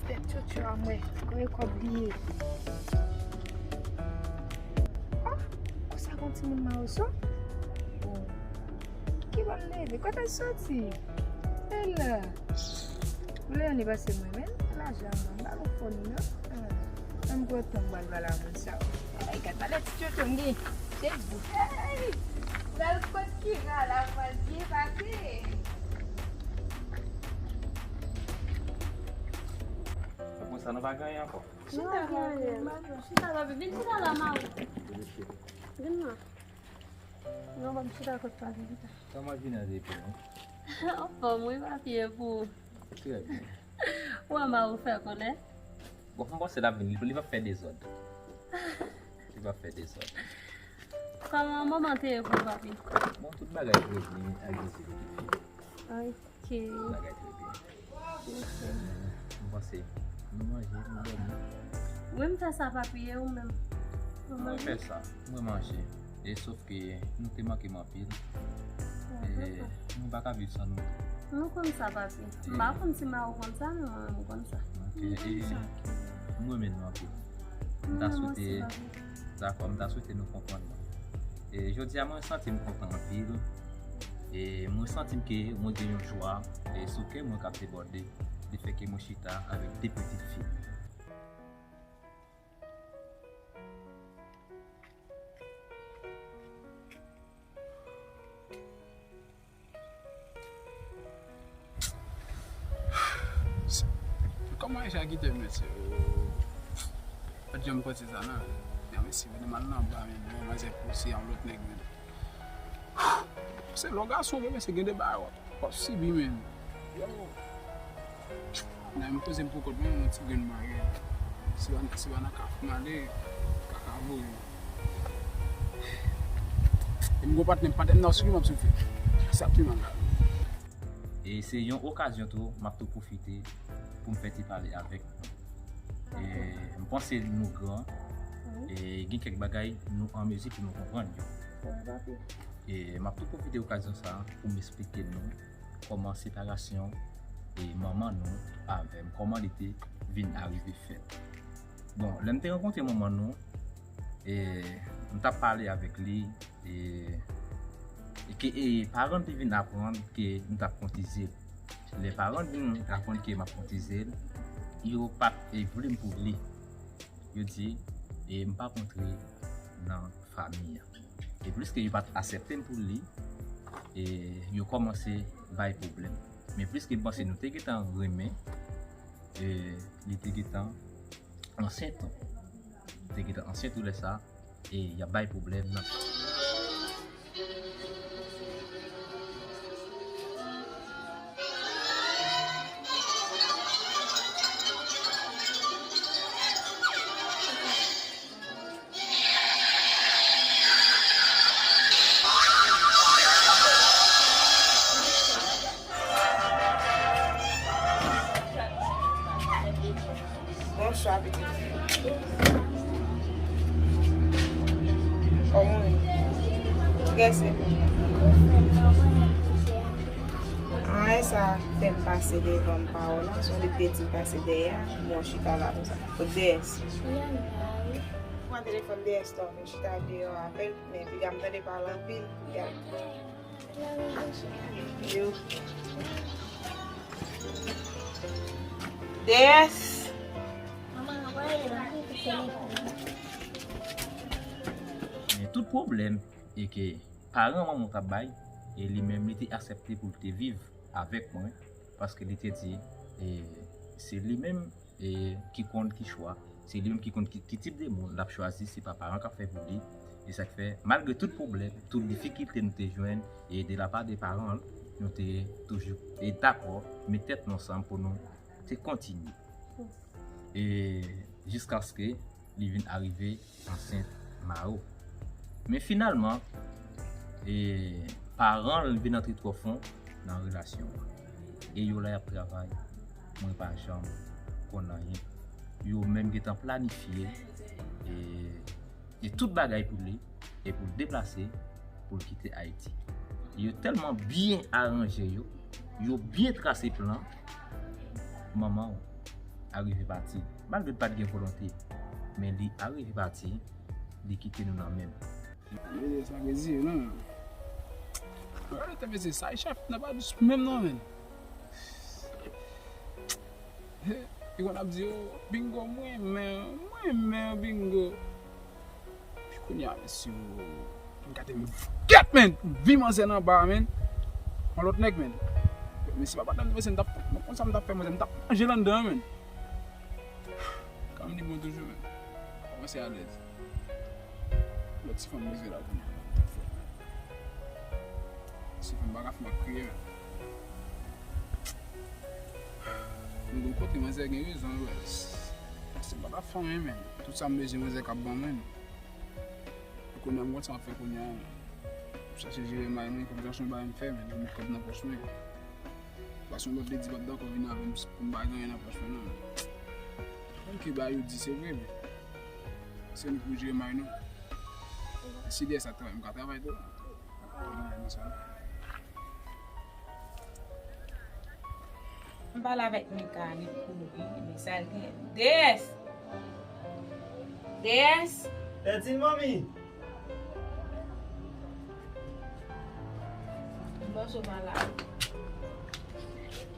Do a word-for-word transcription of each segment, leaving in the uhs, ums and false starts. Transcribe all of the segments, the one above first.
Tèt tchotcho a mwen, konbyen kòb li ye? Oh, konsa gon timoun Mawozo? Bon. Ki bò l leve? Kote l soti? E la. Ou lè ane pase mwen, men lajan an, m pa gon fò ni non. Ah, menm gwo tan m pral pale a moun sa yo. Ay, gad, pale ti tchotcho m gen. Se bout. Hey! L al kot Kira la, pral byen pase. Sa konsa, nou pa gen anyen ankò. Chita, papi. Chita, papi. Vin chita la, Mawo. Vin la. Non, papi, chita kot papi, chita. Kòman vin an depi, non? Anfòm, wi, papi, e pou ou? Trè byen. Ou wè Mawo fè kòlè? Bon, m panse l ap vin, li, li p ap fè dezòd. Li p ap fè dezòd. Kòman moman te ye pou ou, papi? Bon, tout bagay te byen, ak Jezi, li te byen. Ay. Ok. Bagay trè byen. Ok. M panse nou manje, nou dòmi. Wi, m fè sa, papi, e ou menm? Ou manje? Mwen fè sa, mwen manje. E sof ke nou te manke m anpil. E nou pa ka viv san nou. Nou konn sa, papi. M pa konn si Mawo konn sa, men mwen menm m konn sa. Ok, e m renmen nou anpil. M ta swete, dakò, m ta swete nou konprann mwen. E jodi a, mwen santi m kontan anpil. E mwen santi m ke mwen gen yon jwa, e sou kè mwen k ap debòde, lefètke mwen chita avèk de pitit fi. Kòman Aisha kite m, mesye? Ou pa t janm panse sa, non? Nan, mesye, vin m al nan ba, men, men, manzè pouse yon lòt nèg, men. Se lò gason, men, mesye, gen de bagay w ap, w ap sibi, men. Yo. Nan, m poze m pou kont mwen, yon ti grenn bagay. Si pa, si pa nan kafou m ale, kaka voye. E m gon patnè, patnè m nan soufri, m ap soufri. Sa pi mal la. E se yon okazyon tou, m ap tou pwofite pou m fè ti pale avèk nou. E m panse nou gran, e gen kèk bagay nou an mezi pou nou konprann yo. E m ap tou pwofite okazyon sa a pou m esplike nou kòman separasyon e manman nou avè m, kòman li te vin arive fèt. Bon, lè m te rankontre manman nou, e m t ap pale avèk li, e, e ke, e, paran m te vin aprann ke m t ap kontize l. Lè paran m vin aprann ke m ap kontize l, yo pa t, e, vle m pou li. Yo di, e, m pa kontre nan fanmi an. E pliske yo pa t aksepte m pou li, e yo kòmanse bay pwoblèm. Men pliske m panse nou te gentan renmen, e li te gentan ansent tou. Li te gentan ansent tou lè sa, e y ap bay pwoblèm nan. Bonswa, pitit fi. Kòman w ye? Trè senp. Anyen sa fè m pase devan m pa wè w la, se yon lè te di m pase dèyè a, mwen chita la konsa. Kot D S? Pran telefòn D S la, m chita deyò avè l, men piga m tande pale anpil, piga. Yo. D S. Men tout pwoblèm e ke paran manman w t ap bay, e li menm li te aksepte pou l te viv avèk mwen, paske li te di, e, se li menm, e, ki konn ki chwa, se li menm ki konn ki, ki tip de moun l ap chwazi, se pa paran k ap fè pou li. E sa k fè, malgre tout pwoblèm, tout difikilte nou te jwenn, e de la pa de paran l, nou te toujou, e dakò, met tèt nou ansanm pou nou te kontinye. E jiskaske li vin arive ansent Maro. Men finalman, e, paran l vin antre twò fon nan relasyon an. E yo la y ap travay, mwen pa janm konn anyen. Yo menm gentan planifye, e, e tout bagay pou li, e pou l deplase, pou l kite Ayiti. Yo tèlman byen aranje yo, yo byen trase plan, manman w, arive pati. Malgre l pa t gen volonte, men li arive pati, li kite nou nan men m. Mesye, sa vle di, non. Gade tèt mesye, sa e chèf nan pa dous menm non, men. Li konn ap di, "Oh, Bingo, mwen renmen, mwen renmen Bingo." Pi kounye a, mesye, oh, m gade m gèt, men, vi manzè nan ba, men. Yon lòt nèg, men. Mesye, papa, dam, mesye, m t ap, mwen konn sa m t ap fè, manzè, m t ap manje l anndan, men. Kanmenm li bon toujou, men. Kòmanse alèz. Lòt ti fanm bezwen la kounye a. Ti fanm pa ka fè m ap kriye, men. Mwen gen kote manzè gen rezon, wi. Se pa ta fanm, men. Tout sa m bezwen, manzè k ap ban mwen. Kounye a, m konn sa m ap fè kounye a, men. M chache jere may mwen, kòm sa se yon bagay m fè, men. M met kòb nan pòch mwen. Paske yon lòt te di p ap dakò vin avè m pou m pa gen anyen nan pòch mwen, non. Menm ke bagay yo di, se vre, men se nou ki pou jere may nou. Si D S la travay, m ka travay tou. M pale avèk Mika, li kouri, men sa l gen. D S! D S! Tètin manmi! Bòs ou pa la.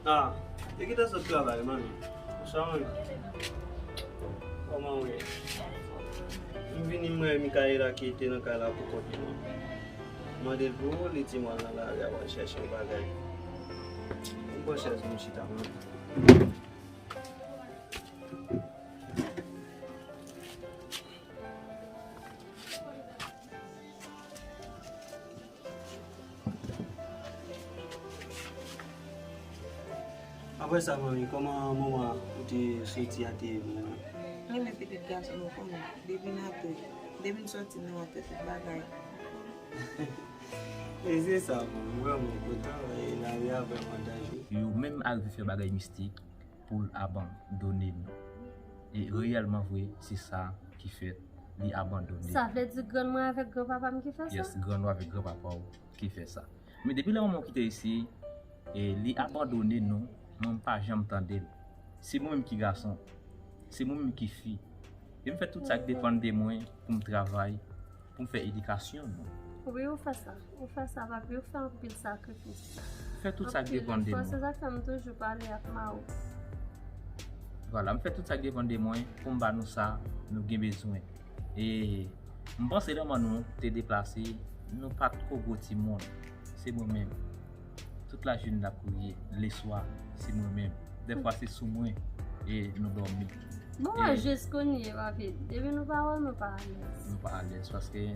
Ah, te gentan sot travay, manmi. Bonswa, manmi. Kòman w ye? M vini, m wè Mikaela ki te nan kay la pou kont li. M mande l pou ou, li di m al nan lari a, w al chèche yon bagay. M pran chèz, m chita, manmi. Apre sa, manmi, kòman moman ou te soti a te ye pou ou menm? Mwen renmen pitit gason m, ou konnen. Depi n antre, depi n soti, nou antre tout bagay. E se sa, manmi, m vrèman kontan, e lari a vrèman danjere. Yo menm arive fè bagay mistik pou l abandone nou. E reyèlman vre, se sa ki fèt, li abandone. Sa vle di grann mwen avèk granpapa m ki fè sa? Yes, grann ou avèk granpapa w ki fè sa. Men depi lè manman w kite isi, e li abandone nou, mwen m pa janm tande l. Se mwen menm ki gason, se mwen menm ki fi. E m fè tout sa k depann de mwen pou m travay, pou m fè edikasyon nou. Wi, ou fè sa. Ou fè sa, papi. Ou fè anpil sakrifis. M fè tout sa k depann de mwen. Anpil efò. Se sa k fè m toujou pale ak Mao. Vwala, m fè tout sa k depann de mwen pou m ba nou sa nou gen bezwen. E m panse lè manman nou te deplase, nou pa t ko gwo timoun. Se mwen menm. Tout lajounen n ap kriye. Leswa, se mwen menm. Dèfwa, se sou mwen e nou dòmi. Bon, e jis kounye a, papi, depi nou pa wè, nou pa alèz. Nou pa alèz, paske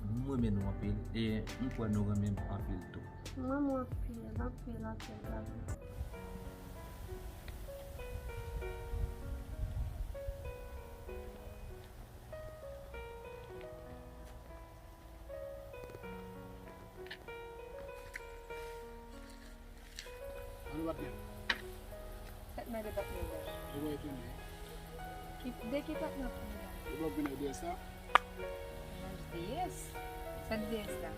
m renmen nou anpil, e m kwè nou renmen m anpil tou. M renmen w anpil, anpil, anpil, papi. An nou patnè. Patnè de patnè la. Ou wè tounen. Ki, de ki patnè w pale la? Ou wè vin D S la? Non, D S. Sa D S la?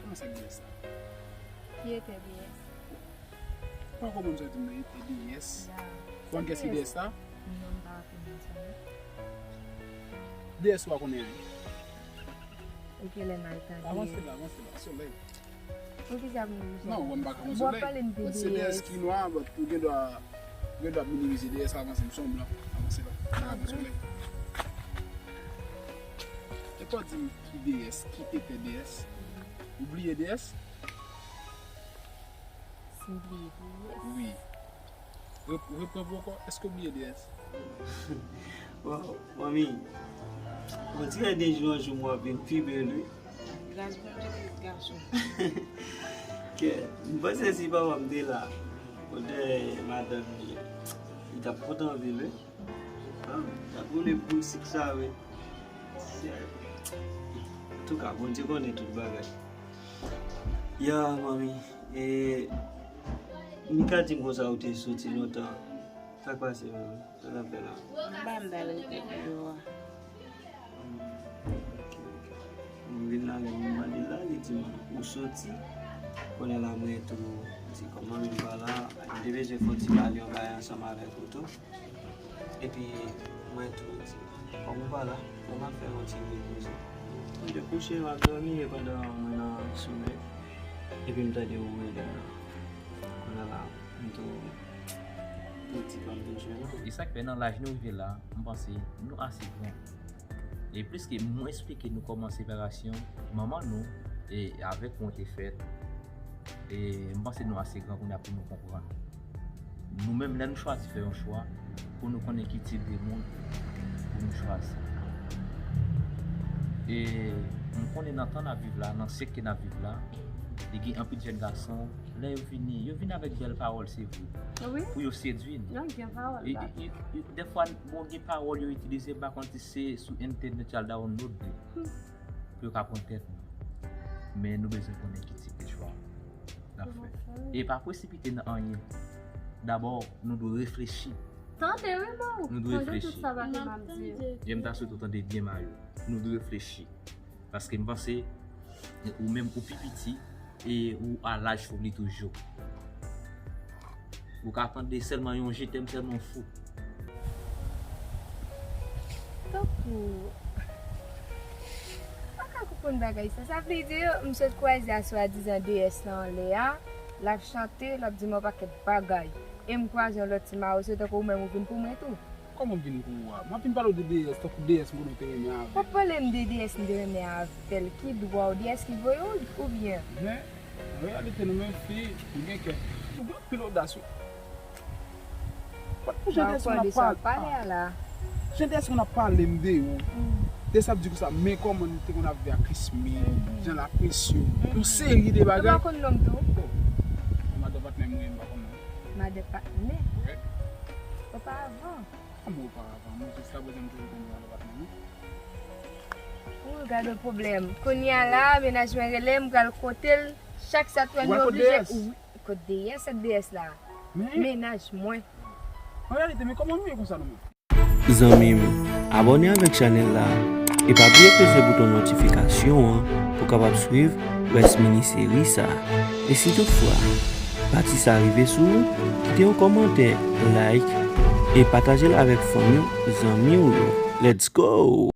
Kòman sa D S la? Ki etè D S? Ou pa konprann sa di m nan, etè D S. Ou konn kiyès ki D S la? Non, m pa konprann sa, non. D S ou pa konnen anyen. Ok, lè m al tande. Avanse la, avanse la, solèy. Pou ki sa pou nou... Non, ou wè m pa ka wè solèy. W ap pale m de D S. Se D S ki nwa, but ou gen dwa, ou gen dwa minimize D S, avanse, m se yon blan. Avanse la. Pa ka wè solèy. E pa di m ki D S, ki etè D S. Ou bliye D S? Si m bliye D S. Wi. Rep-, repran pou ankò, èske w bliye D S? Waw, manmi, on dirè de jou an jou m w ap vin pi bèl, wi. Gras Bondye, pitit gason. Kè, m panse si papa m te la, kote madanm li, li t ap kontan anpil, wi. Ah, t ap woule boul sik sa, wi. Antouka, Bondye konnen tout bagay. Ya, manmi, e, Mika di m konsa ou te soti lontan. Sa k pase, manmi? Sa n ap fè la? M pa m t al rete deyò a. Hmm, ok, ok. M vin la, lè m mande l la, li di m ou soti. Kounye a la, mwen tou di kòm manmi m pa la, m te bezwen fè yon ti pale yon bagay ansanm avèk ou tou. Epi mwen tou di, kòm ou pa la, bon, m ap fè yon ti repoze. M te kouche, m ap dòmi, e pandan mwen nan somèy, epi m tande ou rele m nan. Kounye a la, m tou, m di, ban m vin jwenn ou. E sa k fè nan laj nou rive la, m panse nou ase gran. E pliske m esplike nou kòman separasyon manman nou e avèk mwen te fèt, e m panse nou ase gran kounye a pou nou konprann. Nou menm, lè nou chwazi fè yon chwa, pou nou konnen ki tip de moun pou nou chwazi. E m konnen nan tan n ap viv la, nan syèk ke n ap viv la, li gen anpil jèn gason, lè yo vini, yo vini avèk bèl pawòl, se vre, wi, pou yo sedui nou. Yo gen pawòl la. E, e, e, dèfwa, bon, gen pawòl yo itilize, m pa konn si se sou entènèt y al download li, pou yo ka pran tèt nou. Men nou bezwen konnen ki tip de chwa n ap fè. E pa presipite nan anyen. Dabò, nou dwe reflechi. Tande, wi, Mayo. Nou dwe reflechi. Tande tout sa Batman ap di. Jan m ta swete w tande byen, Mayo. Nou dwe reflechi. Paske m panse, ou menm, ou pi piti, e ou a laj fou li toujou. Ou ka tande sèlman yon je t'aime sèlman fou. Tankou, pa ka konprann bagay sa. Sa vle di, m sot kwaze a swadizan deyès lan anlè a, l ap chante, l ap di m yon pakèt bagay. E m kwaze yon lòt ti mawozo, tankou ou menm ou vin pou mwen tou. Kòman m vin pou ou a? M ap vin pale w de deyès, tankou deyès m konnen w te renmen avè l. W ap pale m de deyès m te renmen avè l. Ki dwa w, deyès ki voye w oubyen? Men, an reyalite, nou menm fi, nou gen kè. Nou gen anpil odas, wi. Jan deyès konn ap pale a la. Jan deyès konn ap pale m de ou. De sa ap di konsa, men kòman nou te konn ap viv ak Krismi, jan l apresye w. Yon seri de bagay. Ou pa konn non m tou? Oh. Madan patnè m, wi, m pa konn non. Madan patnè? Wi. Oparavan. Kòman oparavan? Mwen jiska prezan m toujou konn madan patnè m, wi. Ou gade pwoblèm. Kounye a la, mennaj mwen rele m, m pral kote l. Chak sa tou, nou oblije. Kot deyès, kot deyès la? Mennaj mwen. An reyalite, men kòman nou ye konsa nou menm? Zanmi m, abòne avèk chanèl la e pa bliye peze bouton notifikasyon an pou w kapab swiv rès mini seri sa. E si toutfwa pati sa rive sou ou, kite yon kòmantè, like, e pataje l avèk fanmi w, zanmi w yo. Let's go!